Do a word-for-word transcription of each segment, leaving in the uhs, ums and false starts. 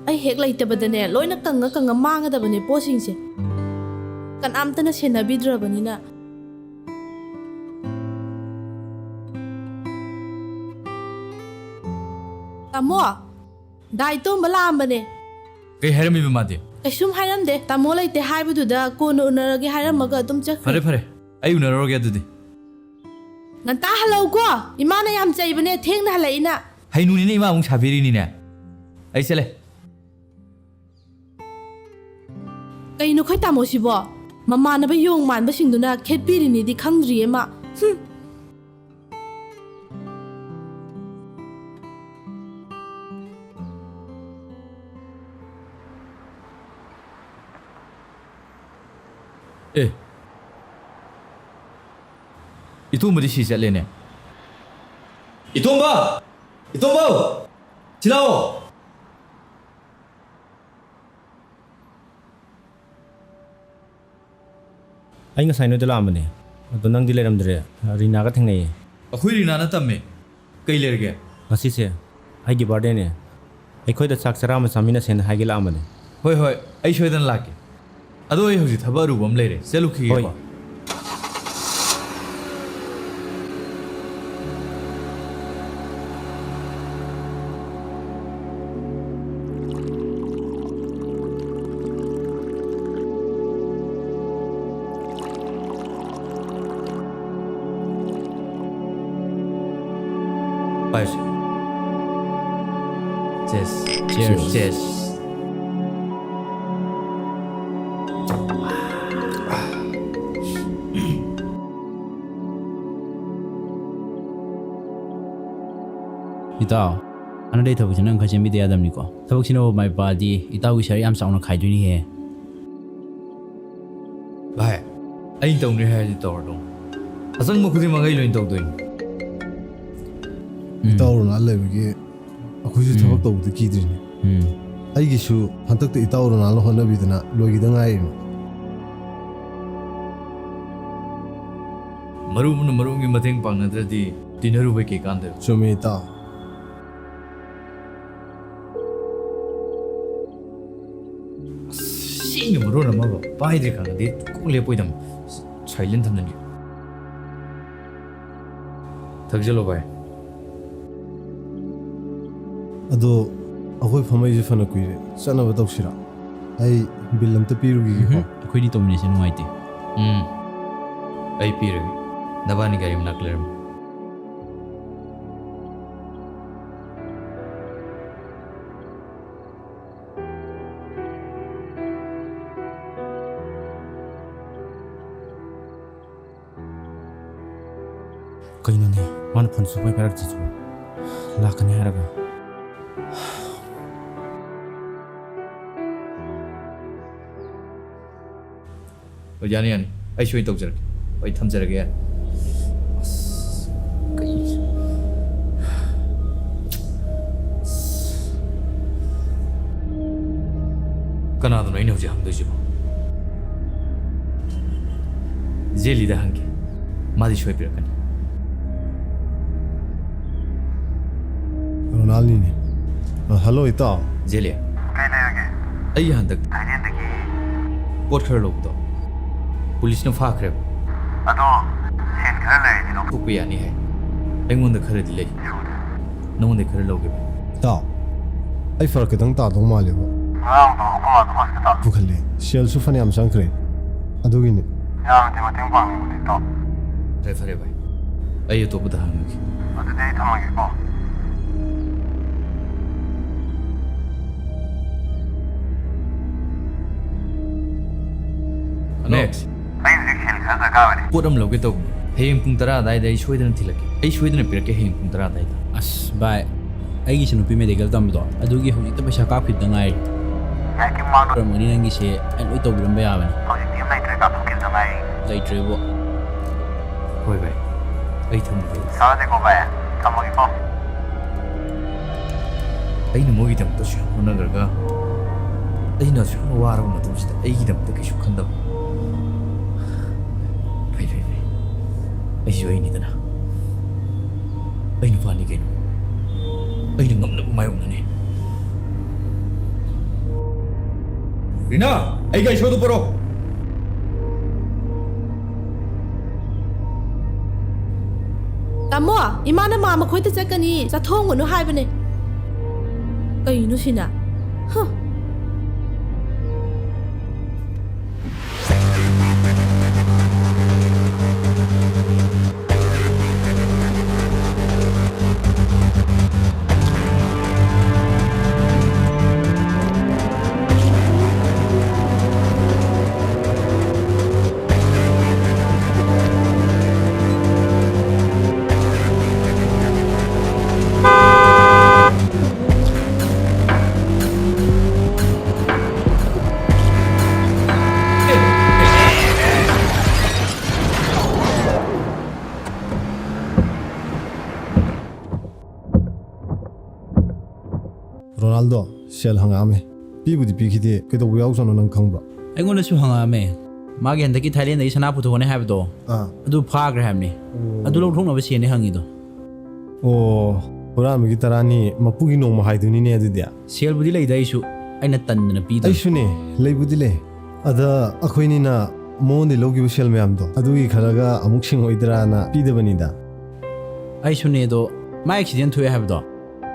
ꯑꯩ ꯍꯦꯛ ꯂꯩꯇꯕꯗꯅꯦ, ꯂꯣꯏꯅ ꯀꯪꯉ ꯀꯪꯉ ꯃꯥꯡꯒꯗꯕꯅꯦ ꯄꯣꯠꯁꯤꯡꯁꯦ, ꯀꯅꯥꯝꯇꯅ ꯁꯦꯟꯅꯕꯤꯗ꯭ꯔꯕꯅꯤꯅ꯫ ꯇꯥꯃꯣ, ꯗꯥ ꯏꯇꯣꯝꯕ ꯂꯥꯛꯑꯝꯕꯅꯦ꯫ ꯀꯩ ꯍꯥꯏꯔꯝꯃꯤꯕ ꯃꯥꯗꯤ? ꯀꯩꯁꯨꯝ ꯍꯥꯏꯔꯝꯗꯦ꯫ ꯇꯥꯃꯣ ꯂꯩꯇꯦ ꯍꯥꯏꯕꯗꯨꯗ ꯀꯣꯟꯅ ꯎꯅꯔꯒꯦ ꯍꯥꯏꯔꯝꯃꯒ ꯑꯗꯨꯝ ꯆꯠꯈ꯭ꯔꯦ꯫ ꯐꯔꯦ, ꯐꯔꯦ, ꯑꯩ ꯎꯅꯔꯨꯔꯒꯦ ꯑꯗꯨꯗꯤ꯫ ꯉꯟꯇꯥ ꯍꯜꯂꯛꯎꯀꯣ, ꯏꯃꯥꯅ ꯌꯥꯝ ꯆꯩꯕꯅꯦ, ꯊꯦꯡꯅ ꯍꯜꯂꯛꯏꯅ꯫ ꯍꯩꯅꯨꯅꯤꯅꯦ, ꯏꯃꯥ ꯑꯃꯨꯛ ꯁꯥꯕꯤꯔꯤꯅꯤꯅꯦ꯫ ꯑꯩ ꯆꯠꯂꯦ꯫ ꯀꯩꯅꯣ ꯑꯩꯈꯣꯏ ꯇꯥꯃꯣꯁꯤꯕꯣ? ꯃꯃꯥꯟꯅꯕ ꯌꯣꯡ ꯃꯥꯟꯕꯁꯤꯡꯗꯨꯅ ꯈꯦꯠꯄꯤꯔꯤꯅꯤꯗꯤ ꯈꯪꯗ꯭ꯔꯤꯌꯦ ꯃꯥ꯫ ꯍꯨꯝ꯫ ꯑꯦ, ꯏꯇꯣꯝꯕꯗꯤ ꯁꯤ ꯆꯠꯂꯦꯅꯦ꯫ ꯏꯇꯣꯝꯕ! ꯏꯇꯣꯝꯕꯧ! ꯁꯤ ꯂꯥꯛꯑꯣ! ꯑꯩ ꯉꯁꯥꯏ ꯅꯣꯏꯗ ꯂꯥꯛꯑꯝꯕꯅꯦ, ꯑꯗꯣ ꯅꯪꯗꯤ ꯂꯩꯔꯝꯗ꯭ꯔꯦ꯫ ꯔꯤꯅꯥꯒ ꯊꯦꯡꯅꯩꯌꯦ꯫ ꯑꯩꯈꯣꯏ ꯔꯤꯅꯥꯅ ꯇꯝꯃꯦ꯫ ꯀꯩ ꯂꯩꯔꯒꯦ? ꯉꯁꯤꯁꯦ ꯑꯩꯒꯤ ꯕꯥꯔꯗꯦꯅꯦ꯫ ꯑꯩꯈꯣꯏꯗ ꯆꯥꯛ ꯆꯔꯥ ꯑꯃ ꯆꯥꯃꯤꯟꯅꯁꯦꯅ ꯍꯥꯏꯒꯦ ꯂꯥꯛꯑꯝꯕꯅꯦ꯫ ꯍꯣꯏ, ꯍꯣꯏ, ꯑꯩ ꯁꯣꯏꯗꯅ ꯂꯥꯛꯀꯦ꯫ ꯑꯗꯣ ꯑꯩ ꯍꯧꯖꯤꯛ ꯊꯕꯛ ꯑꯔꯨꯕ ꯑꯃ ꯂꯩꯔꯦ, ꯆꯠꯂꯨꯈꯤꯒꯦꯀꯣ꯫ ꯍꯣꯏ꯫ ꯄꯥꯏꯁꯦ꯫ Cheers꯫ Cheers꯫ Cheers꯫ ꯏꯇꯥꯎ, ꯀꯥꯟꯅꯗꯦ ꯊꯕꯛꯁꯤ ꯅꯪ ꯈꯔ ꯆꯦꯟꯕꯤꯗ ꯌꯥꯗꯕꯅꯤꯀꯣ꯫ ꯊꯕꯛꯁꯤꯅꯕꯨ ꯃꯥꯏ ꯄꯥꯛꯑꯗꯤ ꯏꯇꯥꯎꯒꯤ ꯁꯔꯨꯛ ꯌꯥꯝ ꯆꯥꯎꯅ ꯈꯥꯏꯗꯣꯏꯅꯤꯍꯦ꯫ ꯚꯥꯏ, ꯑꯩꯅ ꯇꯧꯅꯤ ꯍꯥꯏꯔꯗꯤ ꯇꯧꯔꯗꯧꯅꯤ꯫ ꯑꯆꯪꯕ ꯈꯨꯗꯤꯡꯃꯛ ꯑꯩ ꯂꯣꯏꯅ ꯇꯧꯗꯣꯏꯅꯤ꯫ ꯎꯝ꯫ ꯏꯇꯥꯎ ꯔꯣꯅꯥꯜ ꯂꯩꯕꯒꯤ ꯑꯩꯈꯣꯏꯁꯨ ꯎꯝ꯫ ꯊꯕꯛ ꯇꯧꯕꯗ ꯀꯤꯗ꯭ꯔꯤꯅꯦ꯫ ꯎꯝ꯫ ꯑꯩꯒꯤꯁꯨ ꯍꯟꯗꯛꯇ ꯏꯇꯥꯎ ꯔꯣꯅꯥꯜꯅ ꯍꯣꯠꯅꯕꯤꯗꯅ ꯂꯣꯏꯈꯤꯗ ꯉꯥꯏꯔꯤꯅꯤ꯫ ꯃꯔꯨꯞ ꯑꯃꯅ ꯃꯔꯨꯞꯒꯤ ꯃꯇꯦꯡ ꯄꯥꯡꯅꯗ꯭ꯔꯗꯤ ꯇꯤꯟꯅꯔꯨꯕꯩ ꯀꯩ ꯀꯥꯟꯗꯣꯏꯕ? ꯆꯨꯝꯃꯤ ꯏꯇꯥꯎ꯫ ꯃꯔꯣꯟ ꯑꯃꯒ ꯄꯥꯏꯗ꯭ꯔꯦ ꯈꯪꯉꯗꯤ ꯀꯣꯛ ꯂꯦꯞꯄꯣꯏꯗꯝ꯫ Silent ꯊꯝꯖꯟꯒꯦ꯫ ꯊꯛꯆꯜꯂꯣ ꯚꯥꯏ꯫ ꯑꯗꯣ ꯑꯩꯈꯣꯏ ꯐꯝꯃꯩꯁꯦ ꯐꯅ ꯀꯨꯏꯔꯦ, ꯆꯠꯅꯕ ꯇꯧꯁꯤꯔꯥ? ꯑꯩ ꯕꯤꯜ ꯑꯝꯇ ꯄꯤꯔꯨꯈꯤꯒꯦꯀꯣ꯫ ꯎꯝꯍꯨꯝ, ꯑꯩꯈꯣꯏꯅꯤ ꯇꯧꯃꯤꯟꯅꯁꯦ, ꯅꯨꯡꯉꯥꯏꯇꯦ꯫ ꯎꯝ, ꯑꯩ ꯄꯤꯔꯒꯦ꯫ ꯅꯕꯥꯅꯤ ꯒꯥꯔꯤ ꯃꯅꯥꯛ ꯂꯩꯔꯝꯃꯣ꯫ ꯀꯩꯅꯣꯅꯦ, ꯃꯥꯅ ꯐꯣꯟ ꯁꯨꯡꯄꯥꯏ ꯄꯥꯏꯔꯛꯇ꯭ꯔꯤꯁꯤꯕꯣ? ꯂꯥꯛꯀꯅꯤ ꯍꯥꯏꯔꯒ꯫ ꯍꯣꯏ, ꯌꯥꯅꯤ, ꯌꯥꯅꯤ꯫ ꯑꯩ ꯁꯣꯏ ꯇꯧꯖꯔꯛꯀꯦ꯫ ꯍꯣꯏ, ꯊꯝꯖꯔꯒꯦ, ꯌꯥꯅꯤ꯫ ꯑꯁ, ꯀꯩ-, ꯀꯅꯥꯗꯅꯣ ꯑꯩꯅ ꯍꯧꯖꯤꯛ ꯍꯪꯗꯣꯏꯁꯤꯕꯣ? ꯖꯦꯂꯤꯗ ꯍꯪꯒꯦ, ꯃꯥꯗꯤ ꯁꯣꯏ ꯄꯤꯔꯛꯀꯅꯤ꯫ ꯔꯣꯅꯥꯜꯅꯤꯅꯦ꯫ ꯑ, ꯍꯜꯂꯣ, ꯏꯇꯥꯎ꯫ ꯖꯦꯂꯤ꯫ ꯀꯩ ꯂꯩꯔꯒꯦ? ꯑꯩ ꯍꯟꯗꯛ ꯊꯥꯏꯂꯦꯟꯗꯒꯤ ꯄꯣꯠ ꯈꯔ ꯂꯧꯕꯗꯣ ꯄꯨꯂꯤꯁꯅ ꯐꯥꯈ꯭ꯔꯦꯕ꯫ ꯑꯗꯣ ꯁꯦꯟ ꯈꯔ ꯂꯩꯔꯗꯤ ꯂꯧ- ꯊꯣꯛꯄ ꯌꯥꯅꯤ ꯍꯥꯏ꯫ ꯑꯩꯉꯣꯟꯗ ꯈꯔꯗꯤ ꯂꯩ꯫ ꯅꯉꯣꯟꯗꯩ ꯈꯔ ꯂꯧꯒꯦ ꯚꯥꯏ꯫ ꯏꯇꯥꯎ, ꯑꯩ ꯐꯔꯛ ꯈꯤꯇꯪ ꯇꯥꯗꯧ ꯃꯥꯜꯂꯦꯕ꯫ ꯉꯔꯥꯡꯗꯣ ꯑꯩꯈꯣꯏ ꯃꯥꯗꯣ ꯍꯣꯁꯄꯤꯇꯥꯜ ꯄꯨꯈꯠꯂꯦ꯫ ꯁꯦꯜꯁꯨ ꯐꯅꯌꯥꯝ ꯆꯪꯈ꯭ꯔꯦ꯫ ꯑꯗꯨꯒꯤꯅꯤ꯫ ꯌꯥꯔꯗꯤ ꯃꯇꯦꯡ ꯄꯥꯡꯅꯤꯡꯕꯅꯤ, ꯏꯇꯥꯎ꯫ ꯐꯔꯦ, ꯐꯔꯦ ꯚꯥꯏ, ꯑꯩ ꯑꯇꯣꯞꯄꯗ ꯍꯪꯉꯒꯦ꯫ ꯑꯗꯨꯗꯤ ꯑꯩ ꯊꯝꯃꯒꯦꯀꯣ꯫ ꯍꯜꯂꯣ꯫ ꯃꯦꯛꯁ꯫ ꯑꯩ ꯍꯧꯖꯤꯛ ꯁꯦꯜ ꯈꯔ ꯗꯔꯀꯥꯔ ꯑꯣꯏꯔꯦ꯫ ꯄꯣꯠ ꯑꯃ ꯂꯧꯒꯦ ꯇꯧꯕꯅꯦ꯫ ꯍꯌꯦꯡ ꯄꯨꯡ ꯇꯔꯥ ꯑꯗꯥꯏꯗ ꯑꯩ ꯁꯣꯏꯗꯅ ꯊꯤꯜꯂꯛꯀꯦ꯫ ꯑꯩ ꯁꯣꯏꯗꯅ ꯄꯤꯔꯛꯀꯦ ꯍꯌꯦꯡ ꯄꯨꯡ ꯇꯔꯥ ꯑꯗꯥꯏꯗ꯫ ꯑꯁ ꯚꯥꯏ, ꯑꯩꯒꯤ ꯏꯆꯟꯅꯨꯄꯤ ꯃꯦꯗꯤꯀꯦꯜ ꯇꯝꯕꯗꯣ ꯑꯗꯨꯒꯤ ꯍꯧꯖꯤꯛꯇ ꯄꯩꯁꯥ ꯀꯥꯞꯈꯤꯕꯗ ꯉꯥꯏꯔꯤ꯫ ꯌꯥꯏ, ꯀꯩꯝ ꯋꯥꯒꯅꯨ꯫ ꯑꯣꯏꯔꯝꯒꯅꯤ ꯅꯪꯒꯤꯁꯦ, ꯑꯩ ꯂꯣꯏ ꯇꯧꯕꯤꯔꯝꯕ ꯌꯥꯕꯅꯤ꯫ ꯍꯧꯖꯤꯛꯇꯤ ꯀꯩꯝ ꯂꯩꯇ꯭ꯔꯦ, ꯀꯥꯞꯊꯣꯛꯈꯤꯕꯗ ꯉꯥꯏꯔꯤ꯫ ꯂꯩꯇ꯭ꯔꯦꯕꯣ꯫ ꯍꯣꯏ ꯚꯥꯏ, ꯑꯩ ꯊꯝꯃꯒꯦ꯫ ꯁꯥꯎꯔꯗꯤꯀꯣ ꯚꯥꯏ, ꯊꯝꯃꯒꯦꯀꯣ꯫ ꯑꯩꯅ ꯃꯣꯏꯒꯤꯗꯃꯛꯇ ꯁꯨꯌꯥꯝ ꯍꯣꯠꯅꯈ꯭ꯔꯒ, ꯑꯩꯅ ꯑꯁꯨꯛ ꯌꯥꯝꯅ ꯋꯥꯔꯕ ꯃꯇꯝꯁꯤꯗ ꯑꯩꯒꯤꯗꯃꯛꯇ ꯀꯩꯁꯨ ꯈꯟꯗꯕ꯫ ꯐꯩ, ꯐꯩ, ꯐꯩ꯫ ꯑꯩꯁꯨ ꯑꯩꯅꯤꯗꯅ꯫ ꯑꯩ ꯅꯨꯄꯥꯅꯤ ꯀꯩꯅꯣ꯫ ꯑꯩꯅ ꯉꯝꯅꯕ ꯃꯥꯌꯣꯛꯅꯅꯤ꯫ ꯔꯤꯅꯥ, ꯑꯩꯒ ꯏꯁꯣꯗꯨ ꯄꯨꯔꯛꯑꯣ꯫ ꯇꯥꯃꯣ, ꯏꯃꯥꯅ ꯃꯥ ꯃꯈꯣꯏꯗ ꯆꯠꯀꯅꯤ, ꯆꯠꯊꯣꯡꯒꯅꯨ ꯍꯥꯏꯕꯅꯦ꯫ ꯀꯩꯅꯣ ꯁꯤꯅ? ꯍ꯫ ꯔꯣꯅꯥꯜꯗꯣ, ꯁꯦꯜ ꯍꯪꯉꯛꯑꯝꯃꯦ꯫ ꯄꯤꯕꯨꯗꯤ ꯄꯤꯈꯤꯗꯦ, ꯀꯩꯗꯧꯕ ꯌꯥꯎꯖꯥꯠꯅꯣ ꯅꯪ ꯈꯪꯕ꯭ꯔꯣ? ꯑꯩꯉꯣꯟꯗꯁꯨ ꯍꯪꯉꯛꯑꯝꯃꯦ꯫ ꯃꯥꯒꯤ ꯍꯟꯗꯛꯀꯤ ꯊꯥꯏꯂꯦꯟꯗꯒꯤ ꯁꯅꯥ ꯄꯨꯊꯣꯛꯀꯅꯤ ꯍꯥꯏꯕꯗꯣ, ꯑꯥ꯫ ꯑꯗꯨ ꯐꯥꯈ꯭ꯔꯦ ꯍꯥꯏꯕꯅꯤ꯫ ꯑꯣ꯫ ꯑꯗꯨ ꯂꯧꯊꯣꯛꯅꯕ ꯁꯦꯜꯅꯤ ꯍꯪꯉꯤꯗꯣ꯫ ꯑꯣ, ꯍꯨꯔꯥꯟꯕꯒꯤ ꯇꯔꯥꯅꯤ ꯃꯄꯨꯒꯤ ꯅꯣꯡꯃ ꯍꯥꯏꯗꯨꯅꯤꯅꯦ ꯑꯗꯨꯗꯤ꯫ ꯁꯦꯜꯕꯨꯗꯤ ꯂꯩꯗ, ꯑꯩꯁꯨ, ꯑꯩꯅ ꯇꯟꯗꯅ ꯄꯤꯗꯕ꯫ ꯑꯩꯁꯨꯅꯦ, ꯂꯩꯕꯨꯗꯤ ꯂꯩ꯫ ꯑꯗ ꯑꯩꯈꯣꯏꯅꯤꯅ ꯃꯉꯣꯟꯗꯩ ꯂꯧꯈꯤꯕ ꯁꯦꯜ ꯃꯌꯥꯝꯗꯣ, ꯑꯗꯨꯒꯤ ꯈꯔꯒ ꯑꯃꯨꯛ ꯁꯤꯡꯉꯣꯏꯗ꯭ꯔꯥꯅ ꯄꯤꯗꯕꯅꯤꯗ꯫ ꯑꯩꯁꯨꯅꯦ, ꯑꯗꯣ ꯃꯥ ꯑꯦꯛꯁꯤꯗꯦꯟ ꯊꯣꯛꯑꯦ ꯍꯥꯏꯕꯗꯣ,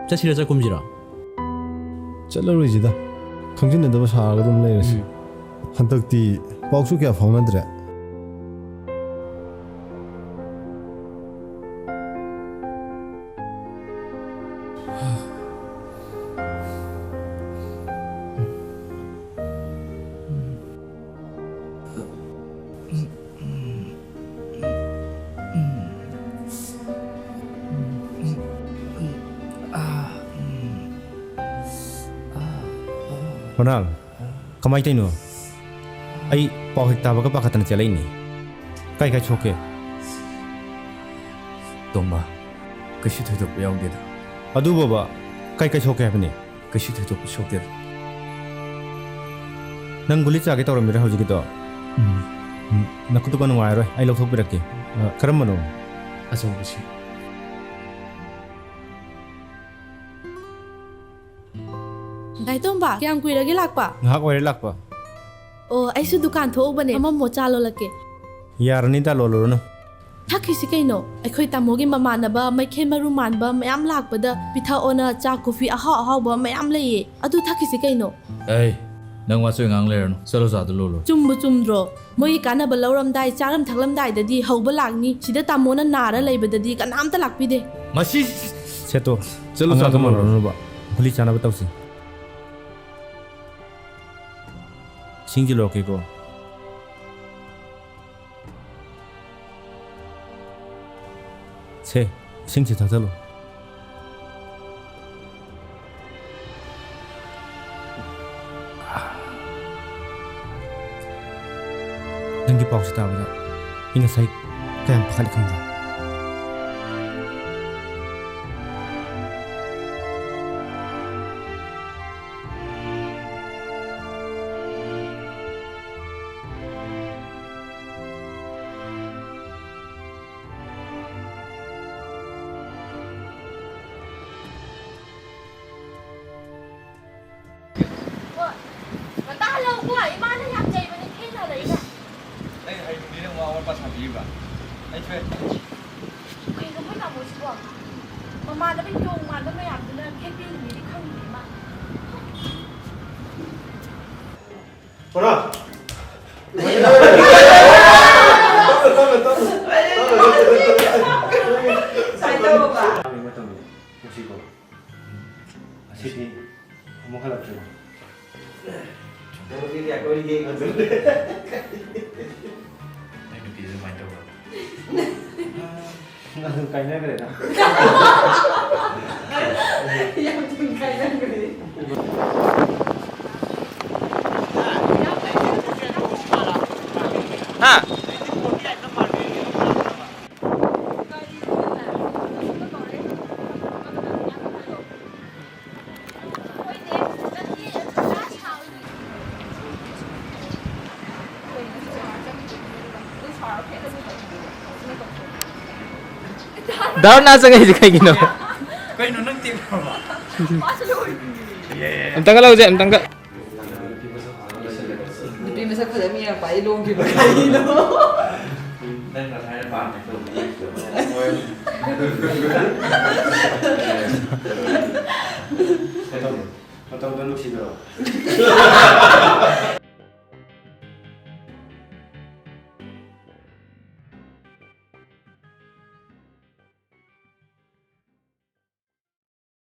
ꯆꯠꯁꯤꯔ ꯆꯠꯀꯨꯝꯁꯤꯔꯣ? ꯆꯠꯂꯔꯣꯏꯁꯤꯗ, ꯈꯪꯖꯤꯟꯅꯗꯕ ꯁꯥꯔꯒ ꯑꯗꯨꯝ ꯂꯩꯔꯁꯤ꯫ ꯎꯝ꯫ ꯍꯟꯗꯛꯇꯤ ꯄꯥꯎꯁꯨ ꯀꯌꯥ ꯐꯥꯎꯅꯗ꯭ꯔꯦ꯫ ꯔꯣꯅꯥꯜ, ꯀꯃꯥꯏ ꯇꯧꯔꯤꯅꯣ? ꯑꯩ ꯄꯥꯎ ꯍꯦꯛ ꯇꯥꯕꯒ ꯄꯥꯈꯠꯇꯅ ꯆꯦꯜꯂꯛꯏꯅꯤ꯫ ꯀꯥꯏ ꯀꯥꯏ ꯁꯣꯛꯀꯦ? ꯇꯣꯝꯕ, ꯀꯩꯁꯨ ꯊꯣꯏꯗꯣꯛꯄ ꯌꯥꯎꯗꯦꯗ꯫ ꯑꯗꯨꯕꯣꯕ, ꯀꯥꯏ ꯀꯥꯏ ꯁꯣꯛꯀꯦ ꯍꯥꯏꯕꯅꯤ? ꯀꯩꯁꯨ ꯊꯣꯏꯗꯣꯛꯄ ꯁꯣꯛꯇꯦꯗ꯫ ꯅꯪ ꯒꯨꯂꯤ ꯆꯥꯒꯦ ꯇꯧꯔꯝꯃꯤꯔ ꯍꯧꯖꯤꯛꯀꯤꯗꯣ? ꯎꯝ꯫ ꯎꯝ, ꯅꯈꯨꯠꯇꯨꯒ ꯅꯨꯡꯉꯥꯏꯔꯔꯣꯏ, ꯑꯩ ꯂꯧꯊꯣꯛꯄꯤꯔꯛꯀꯦ꯫ ꯑ, ꯀꯔꯝꯕꯅꯣ? ꯑꯆꯧꯕꯁꯤ꯫ ꯇꯥꯏꯇꯣꯝꯕ, ꯀꯌꯥꯝ ꯀꯨꯏꯔꯒꯦ ꯂꯥꯛꯄ? ꯉꯥꯏꯍꯥꯛ ꯑꯣꯏꯔꯦ ꯂꯥꯛꯄ꯫ ꯑꯣ, ꯑꯩꯁꯨ ꯗꯨꯀꯥꯟ ꯊꯣꯛꯎꯕꯅꯦ, ꯑꯃꯝꯃꯣ ꯆꯥ ꯂꯣꯜꯂꯛꯀꯦ꯫ ꯌꯥꯔꯅꯤꯗ, ꯂꯣꯜꯂꯨꯔꯅꯨ꯫ ꯊꯛꯈꯤꯁꯤ ꯀꯩꯅꯣ? ꯑꯩꯈꯣꯏ ꯇꯥꯃꯣꯒꯤ ꯃꯃꯥꯟꯅꯕ ꯃꯩꯈꯦꯠ ꯃꯔꯨ ꯃꯥꯟꯕ ꯃꯌꯥꯝ ꯂꯥꯛꯄꯗ ꯄꯤꯊꯛꯑꯣꯅ ꯆꯥ ꯀꯣꯐꯤ ꯑꯍꯥꯎ ꯑꯍꯥꯎꯕ ꯃꯌꯥꯝ ꯂꯩꯌꯦ, ꯑꯗꯨ ꯊꯛꯈꯤꯁꯤ ꯀꯩꯅꯣ꯫ ꯑꯩ, ꯅꯪ ꯋꯥꯆꯣꯏ ꯉꯥꯡ ꯂꯩꯔꯅꯨ, ꯆꯠꯂꯣ ꯆꯥꯗꯣ ꯂꯣꯜꯂꯨꯔꯣ꯫ ꯆꯨꯝꯕꯨ ꯆꯨꯝꯗ꯭ꯔꯣ? ꯃꯣꯏꯒꯤ ꯀꯥꯟꯅꯕ ꯂꯧꯔꯝꯗꯥꯏ, ꯆꯥꯔꯝ ꯊꯛꯂꯝꯗꯥꯏꯗꯗꯤ ꯍꯧꯕ ꯂꯥꯛꯅꯤ, ꯁꯤꯗ ꯇꯥꯃꯣꯅ ꯅꯥꯔ ꯂꯩꯕꯗꯗꯤ ꯀꯅꯥꯝꯇ ꯂꯥꯛꯄꯤꯗꯦ꯫ ꯃꯁꯤ ꯁꯦꯠꯇꯣ, ꯆꯠꯂꯨ, ꯑꯉꯥꯡꯗꯣ ꯆꯠꯂꯨ꯫ ꯃꯔꯣꯟꯅꯨꯕ, ꯒꯨꯂꯤ ꯆꯥꯅꯕ ꯇꯧꯁꯤ꯫ ꯏꯁꯤꯡꯁꯤ ꯂꯧꯔꯛꯀꯦꯀꯣ꯫ ꯁꯦ, ꯏꯁꯤꯡꯁꯤ ꯊꯛꯆꯜꯂꯨ꯫ ꯅꯪꯒꯤ ꯄꯥꯎꯁꯤ ꯇꯥꯕꯗ ꯑꯩ ꯉꯁꯥꯏ ꯀꯌꯥꯝ ꯄꯥꯈꯠꯂꯤ ꯈꯪꯕ꯭ꯔꯥ? ꯍꯣꯏ꯫ ꯉꯟꯇꯥ ꯍꯜꯂꯛꯎꯀꯣ, ꯏꯃꯥꯅ ꯌꯥꯝ ꯆꯩꯕꯅꯤ, ꯊꯦꯡꯅ ꯍꯜꯂꯛꯏꯅ꯫ ꯑꯩ ꯍꯌꯦꯡꯗꯤ ꯅꯪ ꯋꯥ ꯋꯥ ꯄꯥ ꯁꯥꯕꯤꯔꯤꯕ? ꯑꯩ ꯊꯣꯛꯑꯦ꯫ ꯀꯩꯅꯣ ꯃꯣꯏ ꯇꯥꯃꯣꯁꯤꯕꯣ? ꯃꯃꯥꯟꯅꯕ ꯌꯣꯡ ꯃꯥꯟꯕ ꯃꯌꯥꯝꯗꯨꯅ ꯈꯦꯠꯄꯤꯔꯤꯅꯤꯗꯤ ꯈꯪꯗꯦ ꯃꯥ꯫ ꯄꯨꯔꯥ꯫ ꯃꯇꯝꯗꯣ ꯅꯨꯡꯁꯤꯀꯣ꯫ ꯉꯁꯤꯗꯤ ꯑꯃꯨꯛ ꯍꯜꯂꯛꯇ꯭ꯔꯤꯕꯣ? ꯅꯪ ꯅꯨꯄꯤ ꯀꯌꯥ ꯀꯣꯏꯔꯤꯒꯦ? ꯅꯪ ꯅꯨꯄꯤꯗꯨ ꯑꯗꯨꯃꯥꯏꯅ ꯇꯧꯕ꯭ꯔꯣ? ꯑꯗꯨꯝ ꯀꯥꯏꯅꯈ꯭ꯔꯦꯗ꯫ ꯌꯥꯝ ꯊꯨꯅ ꯀꯥꯏꯅꯈ꯭ꯔꯦ꯫ ꯍꯥ? ꯗꯥꯔꯨꯅꯥ ꯆꯪꯉꯛꯏꯁꯦ ꯀꯩꯒꯤꯅꯣ? ꯀꯩꯅꯣ ꯅꯪ ꯇꯦꯛꯈ꯭ꯔꯕ? ꯑꯝꯇꯪꯒ ꯂꯧꯁꯦ, ꯑꯝꯇꯪꯒ꯫ ꯅꯨꯄꯤ ꯃꯁꯛ ꯐꯖꯕ ꯃꯤ ꯌꯦꯡꯉꯛꯄ ꯍꯥꯏꯗꯤ ꯂꯣꯡꯈꯤꯕ ꯀꯔꯤꯅꯣ? ꯅꯪ ꯉꯁꯥꯏꯅ ꯄꯥꯝꯃꯦ ꯇꯧꯕꯗꯤ꯫ ꯃꯇꯧꯗꯣ ꯅꯨꯡꯁꯤꯗ꯭ꯔꯣ?